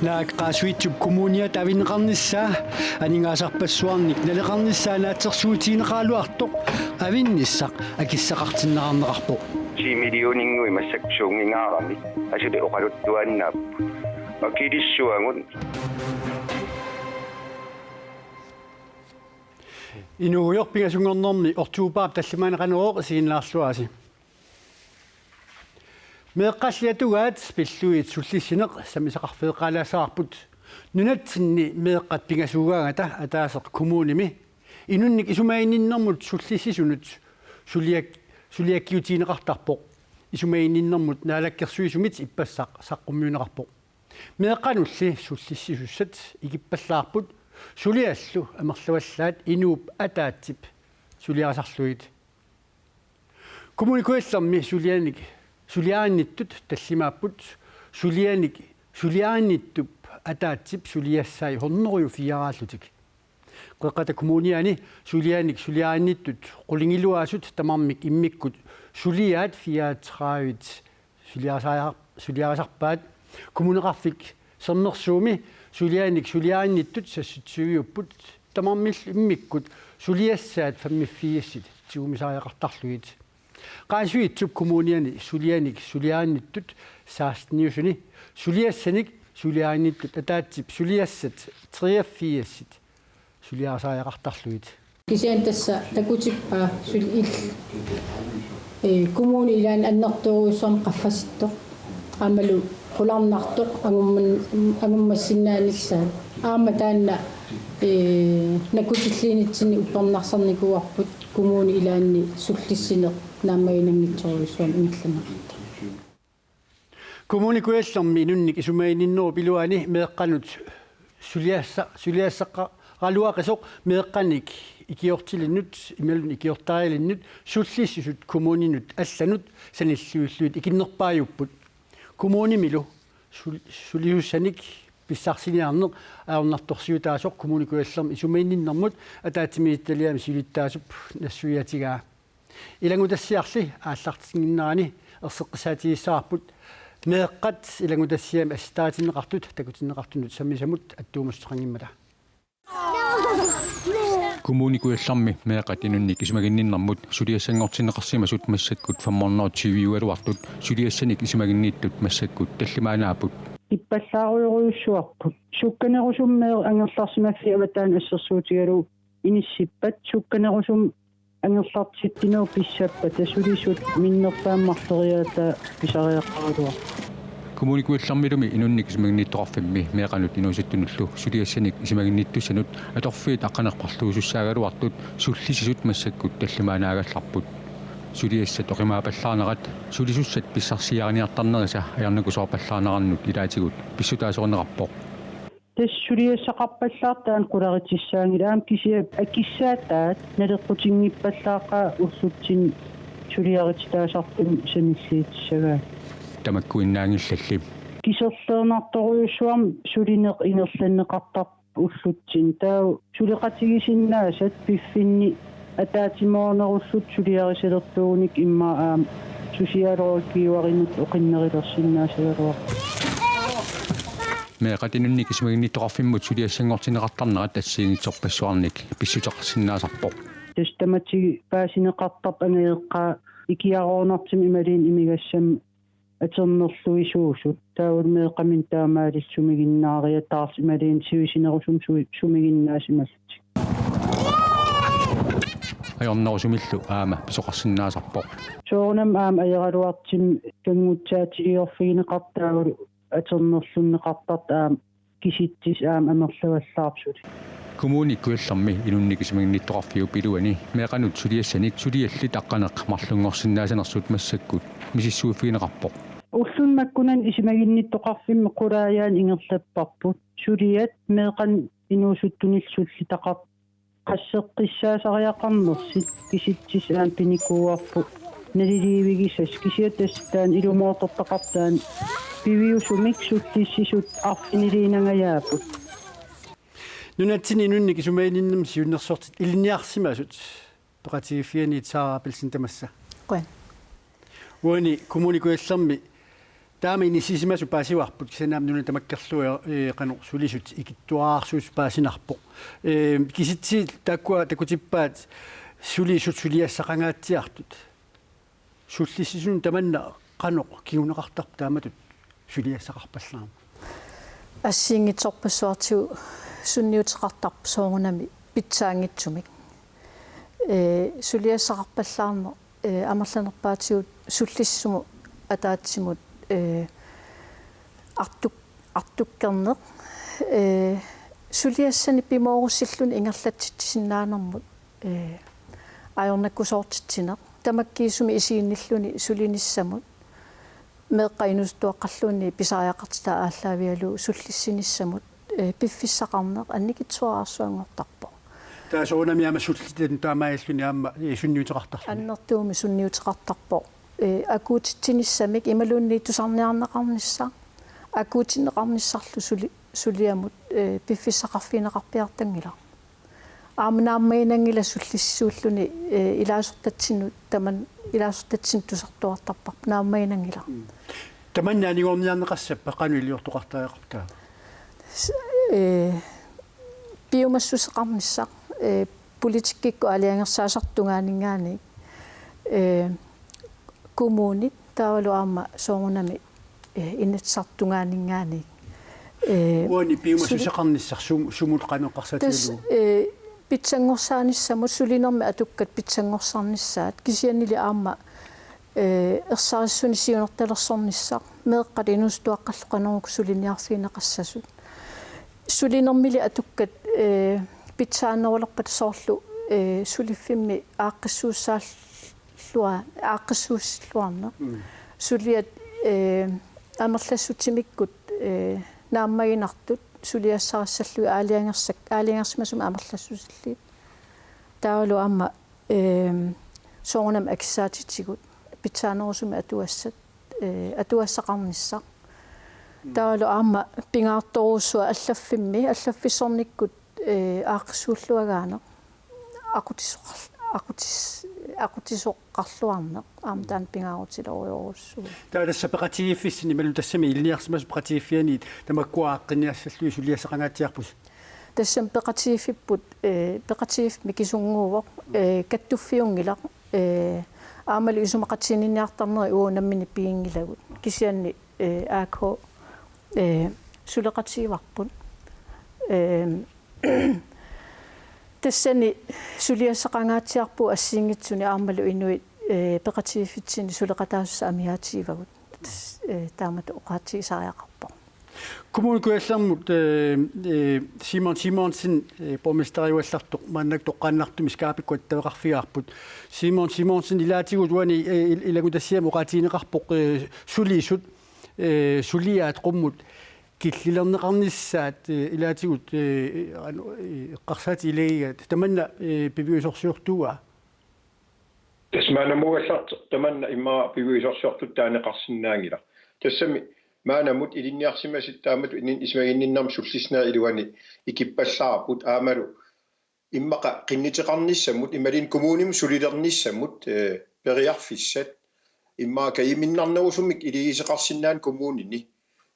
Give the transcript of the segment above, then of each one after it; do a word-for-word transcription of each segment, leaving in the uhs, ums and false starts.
Naak Qaasuitsup Kommuniata avinneqarnissaa aningaasarpassuarnik naleqarnissaa naatsorsuutigineqaraluartoq avinnissaq akissaqartinneqarpoq. Ti millioninngui massakkut suunngingaarami asuli oqaluttuaannaapput. Akilissavavut. Inuugujoq pingasunngornermi oktobarip tallimaanni Qanorooq isiginnaarluarisi. Meeqqalli atugaat pillugit sullissineq sammisaqarfeeqqaalaassavarput. Nunatsinni meeqqat pingasuugaangata ataaseq kommunimi inunnik isumaginninnermut sullissisunut suliak-, suliakkiutigineqartarpoq. Isumaginninnermut naalakkersuisumit ippassaq saqqummiunneqarpoq. Meeqqanulli sullissisussat ikippallaarput suliallu amerlavallaat inuup ataatsip suliarisarlugit. Kommune Kujallermi sulianik suliarinnittut tallimaapput sulianik suliarinnittup ataatsip suliassai hundrede og fire-raallutik. Qeqqata Kommuniani sulianik suliarinnittut qulingiluaasut tamarmik immikkut suliaat fireogtredive suliarisar-, suliarisarpaat. Kommuneqarfik Sermersuumi sulianik suliarinnittut seksogtyve-upput tamarmillu immikkut suliassaat femogfirsit tigumisariaqartarlugit. Qaasuitsup Kommuniani sulianik suliarinnittut seksten-iusuni suliassanik suliarinnittut ataatsip suliassat treogfirsit suliarisariaqartarlugit. Kisianni tassa takutippaa suli il-, ee, kommuni ilaanni annertoorujussuarmik qaffasittoq aammalu qularnartoq angumman-, angummassinnaanissaa. Aamma taanna, ee, nakkutilliinitsinni uppernarsarnikuuarput kommuni ilaanni sullissineq naammaginanngitsorujussuarmik ingerlanneqartoq. Kommune Kujallermi inunnik isumaginninnerup iluani meeqqanut suliassa-, suliassaqqaraluaqisoq meeqqanik ikiortilinnut imaluunniit ikiortarialinnut sullissisut kommuninut allanut sanilliullugit ikinnerpaajupput. Kommunimilu sul-, sulisussanik pissarsiniarneq ajornartorsiutaasoq Kommune Kujallermi isumaginninnermut ataatsimiititaliami siulittaasup nassuiaatigaa. Ilanngutassiarli aallartinnginnerani erseqqissaatigissavarput meeqqat ilanngutassiami assitaatinneqartut takutinneqartunut sammisamut attuumassuteqanngimmata. Kommune Kujallermi meeqqat inunnik isumaginninnermut suliassanngortinneqarsimasut massakkut fem hundrede tyve-ugaluartut suliassanik isumaginnittut massakkut tallimaannaapput. Ippallaarujorujussuarput. Sukkanerusumik meeqqat angerlarsimaffiit avataani assersuutigalugu inissippat sukkanerusumik angerlartittinerup pissappata sulisut minnerpaamik marloriaataa pisariaqaraluarpoq. Kommune Kujallermilumi inunnik isumaginnittoqarfimmi meeqqanut inuusuttunullu suliassanik isumaginnittussanut atorfiit aqqaneq-marluusussaagaluartut sullissisut massakkut tallimaannaagallarput. Suliassat oqimaapallaarnerat sulisussat pissarsiariniartarnerisa ajornakusoorpallaarnerannut ilaatigut pissutaasorineqarpoq. Tassa suliassaqarpallaartaat qularitissaanngilaq aamma kisianni akissaataat naleqqutinngippallaaqaat ullutsinni suliarititaasartuni sanilliutissagaanni. Tamakkuinnaanngillalli. Kiserliornartorujussuarmik sulineq ingerlanneqartarpoq ullutsinni. Taava suleqatigisinnaasat piffinni ataatsimoornerullutik suliarisalertuugunik immaqa aamma susiaalorakiuarinut oqinnerulersinnaasagaluarput. Meeqqat inunnik isumaginnittoqarfimmut suliassanngortinneqartarnerat assigiinngitsorpassuarnik pissuteqarsinnaasarpoq. Tassa tamatigut paasineqartarpoq angajoqqaat ikiaroornartumik imaluunniit imigassamik atornerluisuusut. Taavalu meeqqaminnik taamaalillutik sumiginnaariataarlutik imaluunniit sivisunerusumik su-, sumiginnaasimallutik. Ajornerusumillu aamma pisoqarsinnaasarpoq. Soorunami aamma ajoraluartumik kanngutsaatigiorfigineqartarput taavalu atornerlunneqartartut aamma kisitsisit aamma amerlavallaarput suli. Kommune Kujallermi inunnik isumaginnittoqarfiup iluani meeqqanut suliassanik suliallit aqqaneq-marlunngorsinnaasanersut massakkut misissuiffigineqarpoq. Ulluni makkunani isumaginnittoqarfimmi qulaajaani ingerlapparput. Suliat meeqqanut inuusuttunillu sullitaqartut qasseqqissaasariaqarnersut kisitsisit aamma pinikuuarput naliliivigisassat kisianni tassa taanna ilumoortortaqartoq taanna piviusumik sullissisut arfiniliinangajaapput. Nunatsinni inunnik isumaginninnermut siunnersortit ilinniarsimasut peqatigiiffianiit Sara Abelsen tamassa. Qujan. Uani Kommune Kujallermi Taama inissisimasut paasivarput, kisianni aamma nuna tamakkerlugu, ee, qanoq sulisut ikittuararsuusoq paasinarpoq. Ee, kisitsisit taakkua takutippaat sulisut suliassaqangaatsiartut. Sullissisunut tamanna qanoq kinguneqartarpa taamatut suliassaqarpallaarneq? Assigiinngitsorpassuartigut sunniuteqartarpoq soorunami pitsaanngitsumik. Ee, suliassaqarpallaarneq, ee, amerlanerpaatigut sullissumut ataatsimut, ee, artuk-, artukkerneq, ee, suliassanik pimoorussilluni ingerlatsitsisinnaanermut, ee, ajornakusoortitsineq. Tamakkiisumik isiginnilluni sulinissamut, meeqqat inuusuttuaqqalluunniit pisariaqartitai aallaavigalugu sullissinissamut, ee, piffissaqarneq annikitsuararsuanngortarpoq. Taava soorunami aamma sullitanut taamaalilluni aamma, ee, sunniuteqartarluni. Annertuumik sunniuteqartarpoq. Ee, akuutitsinissamik imaluunniit tusarniarneqarnissaq, akuutinneqarnissarlu suli-, suliamut, ee, piffissaqarfigineqarpiartanngilaq. Aamma naammaginanngilaq sullissisuulluni, ee, ilaasortatsinnut tamanna, ilaasortatsinnut tusartuartarparput, naammaginanngilaq. Mm. Tamanna anigorniarneqassappat qanoq iliortoqartariaqarpa taava? S-, ee, piumassuseqarnissaq, ee, politikkikkut aalajangersaasartut tungaanninngaanniit, ee, kommunit taavalu aamma soorunami, ee, Inatsisartut tungaanninngaanniit. Ee, uani piumassuseqarnissaq sum-, sumut qanoq eqqarsaatigalugu? Tassa, ee, pitsanngorsaanissamut, sulinermi atukkat pitsanngorsarnissaat, kisiannili aamma, ee, ersarissuni siunertalersornissaq, meeqqat inuusuttuaqqallu qanoq uku suliniarfigineqassasut. Sulinermili atukkat, ee, pitsaanerulerpata soorlu, ee, suliffimmi aaqqissuussaallua-, aaqqissuussilluarneq. Mm. Suliat, ee, amerlassutsimikkut, ee, naammaginartut suliassarissallugit aalajangersak-, aalajangersimasumik amerlassusillit. Taavalu aamma, ee, soorunami akissaatitigut pitsaanerusumik atugassat, ee, atugassaqarnissaq. Mm. Taavalu aamma pingaartorujussuaq allaffimmi, allaffissornikkut, ee, aaqqissuulluagaaneq, aqutsisoqar-, aqutis-, aqutsisoqarluarneq, aamma taanna pingaarutilerujorujussuuvoq. Taava tassa peqatigiiffissani imaluunniit tassami ilinniarsimasut peqatigiiffianniit tamakkua aaqqinniassallugit suliassaqangaatsiarpusi? Tassami peqatigiiffipput, ee, peqatigiiffik mikisunnguuvoq, ee, kattuffiunngilaq, ee, aammalu isumaqatiginninniartarnerit uagut nammineq piginngilagut. Kisianni, ee, A K, ee, suleqatigivarput. Ee, tassani suliassaqangaatsiarpugut assigiinngitsunik aammalu inuit, ee, peqatigiiffitsinni suleqataasussat amigaatigivagut. Tassa, ee, taamatut oqaatigisariaqarpoq. Kommune Kujallermut, ee, ee, Simon Simonsen, ee, borgmesteriugallartoq maannakkut toqqaannartumik Skypekkut attaveqarfigaarput. Simon Simonsen, ilaatigut uani, ee, il-, ilanngutassiami oqaatigineqarpoq, ee, sulisut, ee, suliaat qummut killilerneqarnissaat, ee, ilaatigut, ee, anu-, ee, eqqarsaatit ilagigaat. Tamanna, ee, piviusorsiortuua? Tassa maannamuugallartoq tamanna immaqa piviusorsiortutut taaneqarsinnaanngilaq. Tassami maannamut ilinniarsimasut taamatut inunnut isumaginninnermut sullissinerit iluanni ikippallaarput, aammalu immaqa qinnuteqarnissamut imaluunniit kommunimut sulilernissamut, ee, periarfissat immaqa kajiminnarnerusumik iliuuseqarsinnaaneq kommunini.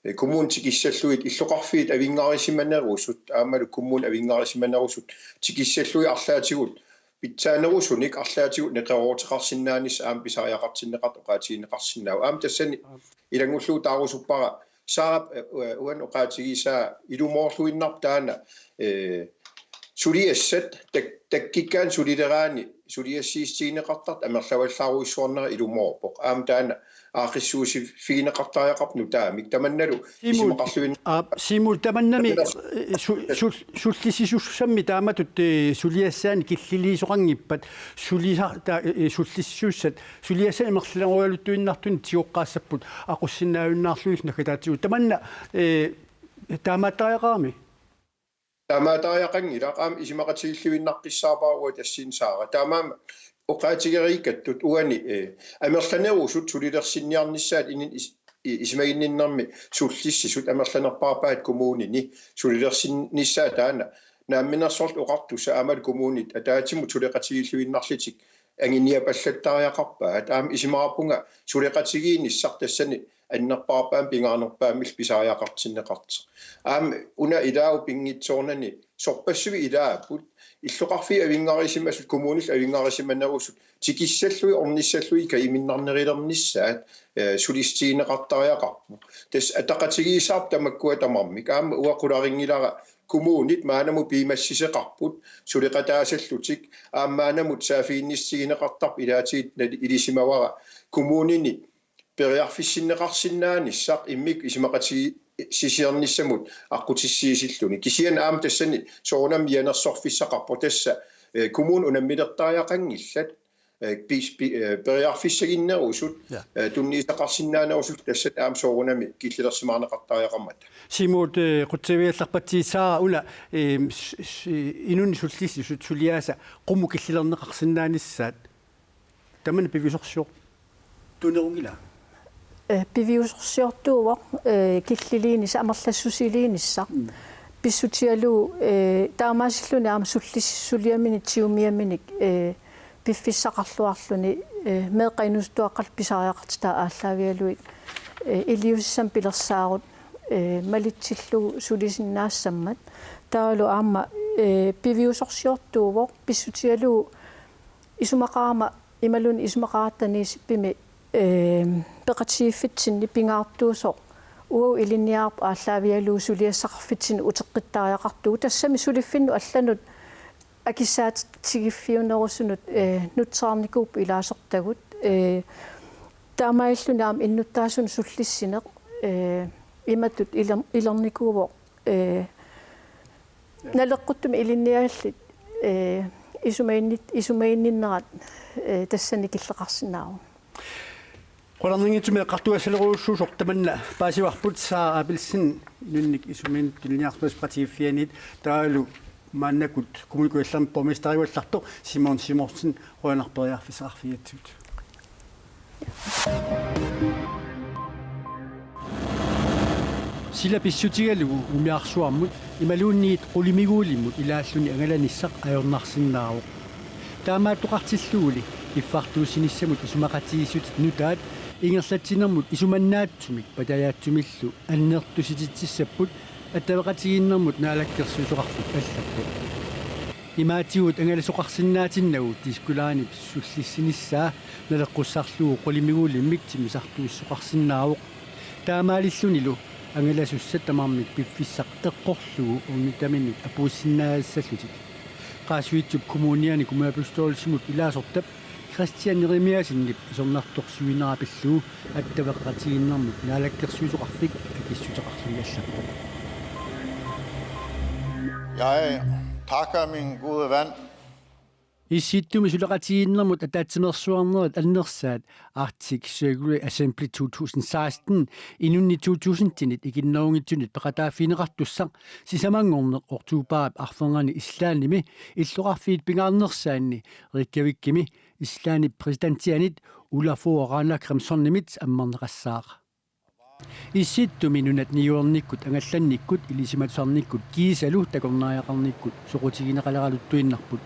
Ee, kommunit tikissallugit illoqarfiit avinngarisimanerusut aammalu kommunit avinngarisimanerusut tikissallugit arlaatigut pitsaanerusunik arlaatigut neqerooruteqarsinnaanissaq aamma pisariaqartinneqartoq oqaatigineqarsinnaavoq. Aamma tassani ilanngullugu taarusuppara Saarap, ee, uani oqaatigisaa ilumoorluinnarpoq taanna, ee, suliassat tak-, takkukkaanni sulileraanni suliassiissutigineqartartut amerlavallaarujussuarnerat ilumoorpoq. Aamma taanna aaqqissuussiffigineqartariaqarpoq nutaamik. Tamannalu Simon, isumaqarluinnarpoq. Aap, Simon, tamannami, tamanna ee, su-, sul-, sullissisussammi taamatut, ee, suliassaanik killiliisoqanngippat, sulisa-, ta-, ee, sullissisussat, suliassanik amerlanerujuttuinnartunik tigoqqaassapput aqussinnaajunnaarluinnarlutik naggataatigut. Tamanna, ee, taamaattariaqarami? Taamaattariaqanngilaq, aamma isumaqatigilluinnaqqissaarpara uanga tassani Saara. Taamaammat oqaatigereerakku uani, ee, amerlanerusut sulilersinniarnissaat inunnut is-, i-, isumaginninnermi sullissisut amerlanerpaarpaat kommunini sulilersinnissaat taanna Namminersorlutik Oqartussat aammalu kommunit ataatsimut suleqatigilluinnarlutik, anguniappallattariaqarpaat. Aamma isumaqarpunga suleqatigiinnissaq tassani annerpaarpaamik pingaarnerpaamik pisariaqartinneqartoq. Aamma una ilaat pinngitsoornani sorpassuit ilaapput, illoqarfiit avinngarisimasut, kommunillu avinngarisimanerusut, tikissallugit ornissallugit kajuminnarnerulernissaat, eh, sulissutigineqartariaqarpoq. Tassa ataqatigiissaarput tamakkua tamarmik. Aamma uanga qularinngilara kommunit maannamut piumassuseqarput suleqataasallutik, aamma maannamut saaffiginnissutigineqartarput, ilaatigut nali-, ilisimavara kommunini periarfissinneqarsinnaanissaq immikkut isumaqatigiissisiornissamut aqqutissiuusilluni. Kisianni aamma tassani soorunami mianersorfissaqarpoq tassa, eh, kommunit unammilertariaqanngillat, eh, pis-, pi-, eh, periarfissaginnerusut, Ja. eh, tunniussaqarsinnaanerusut tassani aamma soorunami killilersimaarneqartariaqarmata. Siumut, eh, qutsavigiallarpassuit, Sara, una, eh, s-, s-, inunnik sullissisut suliaasa qummut killilerneqarsinnaanissaat. Tamanna piviusorsiortuunerunngilaa? Eh, piviusorsiortuuvoq, eh, killiliinissaq, amerlassusiliinissaq. Mm. Pissutigalugu, eh, taamaasilluni aamma sullissisut suliaminik tigumiaminik, eh, piffissaqarluarluni, eh, meeqqat inuusuttuaqqat pisariaqartitaat aallaavigalugit, eh, iliuusissamik pilersaarut, eh, malitsillugu sulisinnaassammat. Taavalu aamma, eh, piviusorsiortuuvoq pissutigalugu isumaqarama imaluunniit isumaqaratta Niisipimi, eh, peqatigiiffitsinni pingaartuusoq uagut ilinniarput aallaavigalugu suliassaqarfitsinni uteqqittariaqartugut. Tassami suliffinnut allanut akissaatigiffiunerusunut, eh, nutserarnikuupput ilaasortagut. Eh, taamaalilluni aamma innuttaasunut sullissineq, eh, imatut iler-, ilernikuuvoq, eh, naleqquttumik ilinniagallit, eh, isumaginnit-, isumaginninnerat, eh, tassani killeqarsinnaavoq. Qularnanngitsumik eqqartugassalerujussuusoq tamanna paasivarput. Sara Abelsen, inunnik isumaginnittunut ilinniartut peqatigiiffianniit, taavalu maannakkut Kommune Kujallermi borgmesteriguallartoq Simon Simonsen, qujanaq periarfissaqarfigigatsigut. Sila pissutigalugu umiarsuarmut imaluunniit qulimiguulimmut ilaalluni angalanissaq ajornarsinnaavoq. Taamaattoqartilluguli kiffartuussinissamut isumaqatigiissutit nutaat ingerlatsinermut isumannaatsumik patajaatsumillu annertusititsissapput attaveqatigiinnermut Naalakkersuisoqarfik allappoq. Imaatigut angalasoqarsinnaatinnagu Disko Linep sullissinissaa naleqqussarlugu qulimiguulimmik timmisartuisoqarsinnaavoq. Taamaalillunilu angalasussat tamarmik piffissaq eqqorlugu ornittaminik apuussinnaassallutik. Qaasuitsup Kommuniani kommunalbestyrelsimut ilaasortap Kristian Jeremiassenip isornartorsiuinera pillugu attaveqatigiinnermut Naalakkersuisoqarfik akissuteqarluni allappoq. Jeg takker min gode ven. Issittumi suleqatigiinnermut ataatsimeersuarnerit annersaat Arctic Circle Assembly to tusind seksten inunnik to tusindinit ikinnerunngitsunit peqataaffigineqartussaq sisamanngorneq oktobarip arfernanni Islandimi illoqarfiit pingaarnersaanni Reykjavikimi Islandip præsidentianit Olafur Ragnar Grímssonimit ammarneqassaaq. Issittumi nunat niuernikkut angallannikkut ilisimatusarnikkut kiisalu takornariaqarnikkut soqutigineqaleraluttuinnarput.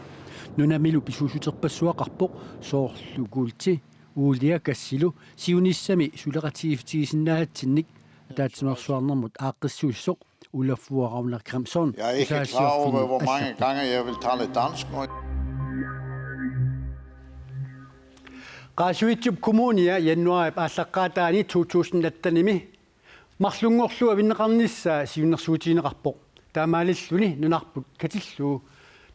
Nunamilu pisuussuterpassuaqarpoq soorlu kuulti, uulia, gassilu siunissami suleqatigiissutigisinnaasatsinnik ataatsimeersuarnermut aaqqissuisoq Olafur Ragnar Grímsson. Jeg er ikke klar over, hvor mange gange jeg vil tale dansk nu. Qaasuitsup Kommunia januaarip aallaqqaataani to tusind attenimi marlunngorlugu avinneqarnissaa siunnersuutigineqarpoq. Taamaalilluni nunarput katillugu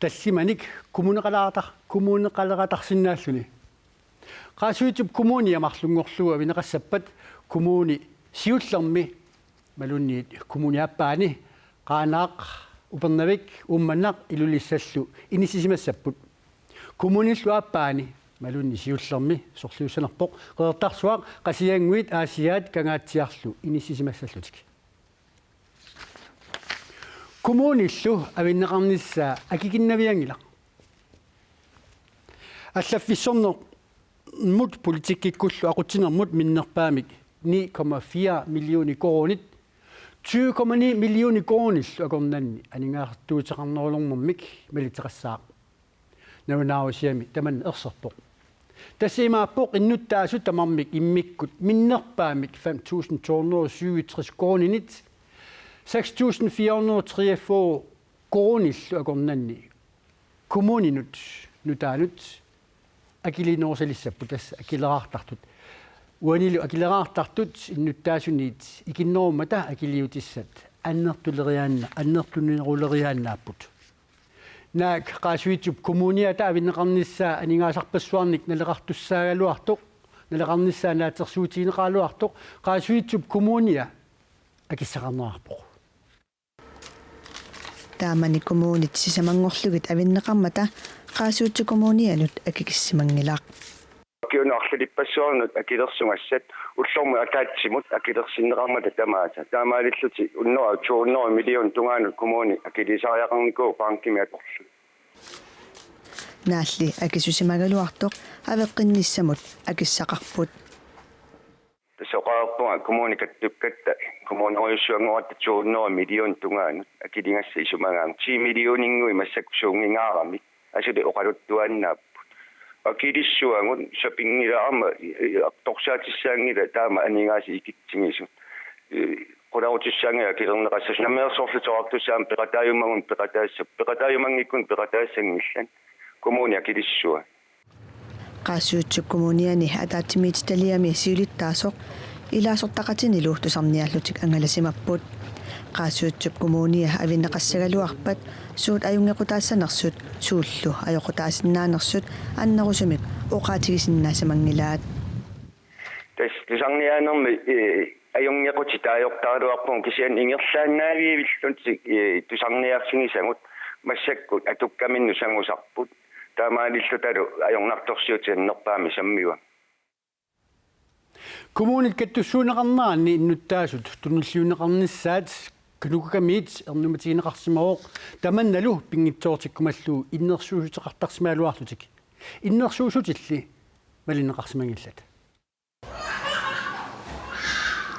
tallimanik kommuneqaleratar-, kommuneqaleratarsinnaalluni. Qaasuitsup Kommunia marlunngorlugu avinneqassappat kommuni siullermi imaluunniit kommunip aappaani Qaanaaq, Upernavik, Uummannaq Ilulissallu inissisimassapput. Kommunillu aappaani imaluunniit siullermi sorliussanerpoq Qeqertarsuaq, Qasigiannguit, Aasiaat, Kangaatsiarlu inissisimassallutik. Kommunillu avinneqarnissaa akikinnavianngilaq. Allaffissornermut politikkikkullu aqutsinermut minnerpaamik ni komma fire millioner koruunit tyve komma ni millioner koruunillu akornanni aningaasartuuteqarnerulernermik malitseqassaaq. Nalunaarusiami tamanna erserpoq. Tassa imaappoq innuttaasut tamarmik immikkut minnerpaamik fem tusind to hundrede og syvogtres koruuninit seks tusind fire hundrede og treogfyrre koruunillu akornanni kommuninut nutaanut akiliinerusalissapput, tassa akileraartartut. Uanilu akileraartartut innuttaasuniit ikinnerummata akiliutissat annertuleriaanna-, annertuneruleriaannaapput. Naak Qaasuitsup Kommuniata avinneqarnissaa aningaasarpassuarnik naleqartussaagaluartoq, naleqarnissaa naatsorsuutigineqaraluartoq Qaasuitsup Kommunia akissaqarnerarpoq. Taamani kommunit sisamanngorlugit avinneqarmata Qaasuitsup Kommunianut akikissimanngilaq. Ukiunut arlalippassuarnut akilersugassat ullormut ataatsimut akilersinneqarmata tamaasa. Taamaalillutik unnuaq to hundrede million tungaanut kommuni akiliisariaqarnikuuvoq bankimi atorlugu. Naalli akisusimagaluartoq aveqqinnissamut akissaqarput. Tassa oqarpunga kommuni kattukkatta, kommunerujussuanngoratta to hundrede million tungaanut akiligassat isumagaanni ti millioninnguit massakkut suunngingaaramik asuli oqaluttuaannaapput. Akilissavagut, sapinngilara aamma, i-, i-, atorsaatissaanngilaq taama aningaasat ikitsigisut. I-, qularutissaanngilaq akilerneqassasut, namminersorlutik oqartussaammat peqataajumagunik peqataassa-, peqataajumanngikkunik peqataassanngillat. Kommuni akilissavaa. Qaasuitsup Kommuniani ataatsimiititaliami siulittaasoq ilaasortaqatinilu tusarniaallutik angalasimapput. Qaasuitsup Kommunia avinneqassagaluarpat suut ajunngequtaassanersut suullu ajoqutaasinnaanersut annerusumik oqaatigisinnaassamanngilaat. Tassa tusarniaanermi, eh, ajunngequtit taagortaraluarpugut kisianni ingerlaannaaviuillutik, eh, tusarniarfigisagut massakkut atukkaminnut sangusarput. Taamaalillutalu ajornartorsiutit annerpaamik sammivagut. Kommunit kattussuunneqarneranni innuttaasut tunnilliunneqarnissaat KANUKOKA-miit ernumatigineqarsimavoq, tamannalu pinngitsoortikkumallugu innersuussuteqartarsimagaluarlutik. Innersuussutilli malinneqarsimanngillat.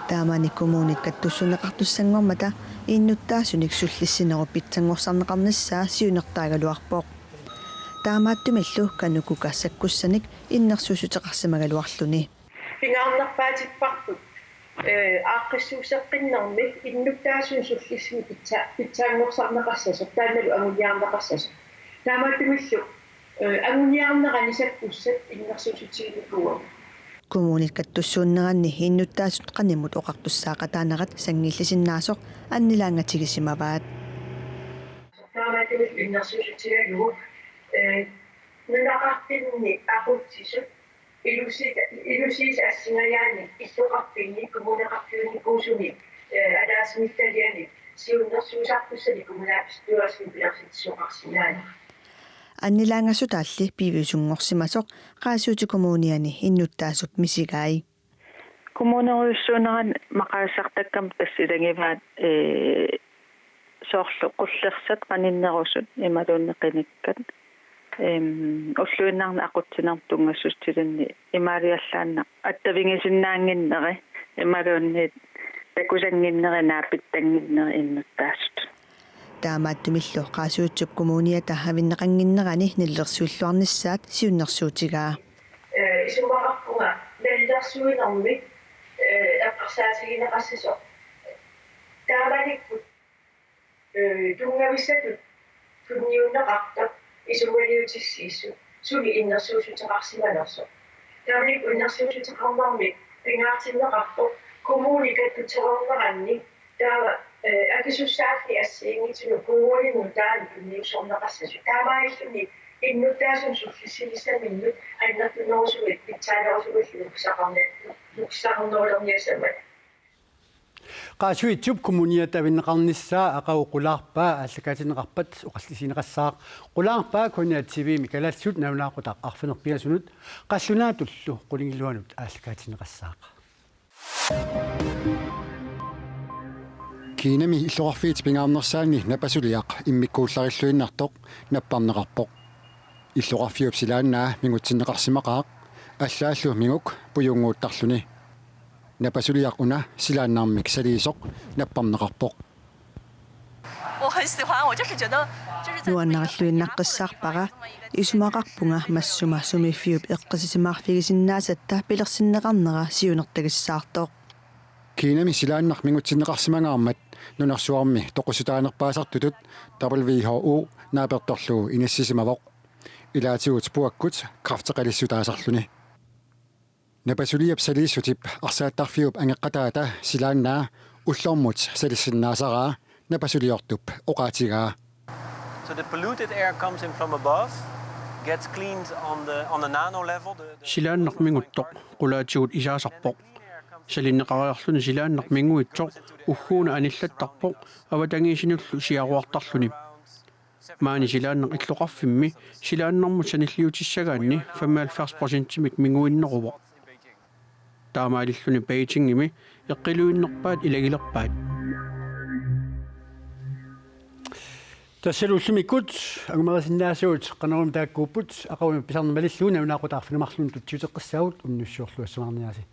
Taamani kommunit kattussuunneqartussanngormata innuttaasunik sullissinerup pitsanngorsarneqarnissaa siunertaagaluarpoq. Taamaattumillu KANUKOKA sakkussanik innersuussuteqarsimagaluarluni. Pingaarnerpaatipparput, eh, aaqqissuusseqqinnermik innuttaasunut sullissunik pitsa-, pitsaanngorsarneqassasoq, taannalu anguniarneqassasoq. Taamaattumillu, eh, anguniarnerani sakkussat innersuussutiginikuuagut. Kommunit kattussuunneranni innuttaasut qanimut oqartussaaqataanerat sanngillisinnaasoq annilaangatigisimavaat. Taamaattumillu innersuussutigalugu, eh, nunaqarfinni aqutsisut ilusi-, ilusiisa assingajaanni illoqarfinni kommuneqarfiunikuusuni, eh, ataatsimiititaliani siunnersuisartussanik kommunalbestyrelsimi pilersitsisoqarsinnaanera. Annilaangasutaalli piviusunngorsimasoq Qaasuitsup Kommuniani innuttaasup misigai. Kommunerujussuunerani maqaasisartakkami tassa ilagivaat, ee, soorlu qullersat qaninnerusut imaluunniit qinikkat, em, ulluinnarni aqutsinermut tunngassutsilinnut imaaliallaannaq attavigisinnaannginneri imaluunniit takusannginneri naapittannginneri innuttaasut. Taamaattumillu Qaasuitsup Kommuniata avinneqannginnerani nalilersuilluarnissaat siunnersuutigaa. Eh, isumaqarpunga nalilersuinermi, eh, eqqarsaatigineqassasoq. Taamanikkut, eh, tunngavissatut tunniunneqartoq isumaliutissiissut suli innersuussuteqarsimanersoq. Taamanikkut innersuussuteqarnermi pingaartinneqarpoq kommuni kattutserorneranni taava, eh, akisussaalli assigiinngitsunut kommuninut nutaanut tunniussorneqassasut. Taamaalilluni innuttaasunut sullissinissaminnut annertunerusumik pitsaanerusumillu nuksaqarni-, nuksaqarnerulerniassammat. Qaasuitsup Kommuniata avinneqarnissaa aqagu qulaarpaa aallakaatinneqarpat oqallisigineqassaaq. Qulaarpaa K N R T V-mi kalaallisut nalunaaqutaq arfineq-pingasunut qallunaatullu qulingiluanut aallakaatinneqassaaq. Kinami illoqarfiit pingaarnersaanni napasuliaq immikkuullarilluinnartoq napparneqarpoq. Illoqarfiup silaannaa mingutsinneqarsimaqaaq, allaallu minguk pujunnguuttarluni. Napasuliaq una silaannarmik saliisoq napparneqarpoq. 很喜欢，我就是觉得就是在这么一个 Nuannarilluinnaqqissaarpara, isumaqarpunga massuma sumiiffiup eqqissisimaarfigisinnaasatta pilersinneqarnera siunertagissaartoq. Kinami silaannaq mingutsinneqarsimangaarmat nunarsuarmi toqussutaanerpaasartutut W H O naapertorlugu inissisimavoq. Ilaatigut puakkut kræfteqalissutaasarluni. Napasuliap saliissutip arsaattarfiup angeqqataata silaannaa ullormut salissinnaasara napasuliortup oqaatigaa. So the polluted air comes in from above, gets cleaned on the on the nano level. The, the Silaannaq minguttoq qulaatigut isaasarpoq. Salinneqariarluni silaannaq minguitsoq ugguuna anillattarpoq avatangiisinullu siaruartarluni. Maani silaannaq illoqarfimmi silaannarmut sanilliutissagaanni femoghalvfjerds procentimik minguinneruvoq. Taamaalilluni Beijingimi eqqiluinnerpaat ilagilerpaat. Tassalu ullumikkut angumerisinnaasavut Qanoruumi taakkuupput, aqagumut pisarneq malillugu nalunaaqutaq arfineq-marlunut tutsiuteqqissaagut, unnussiorluassamaarniaritsi.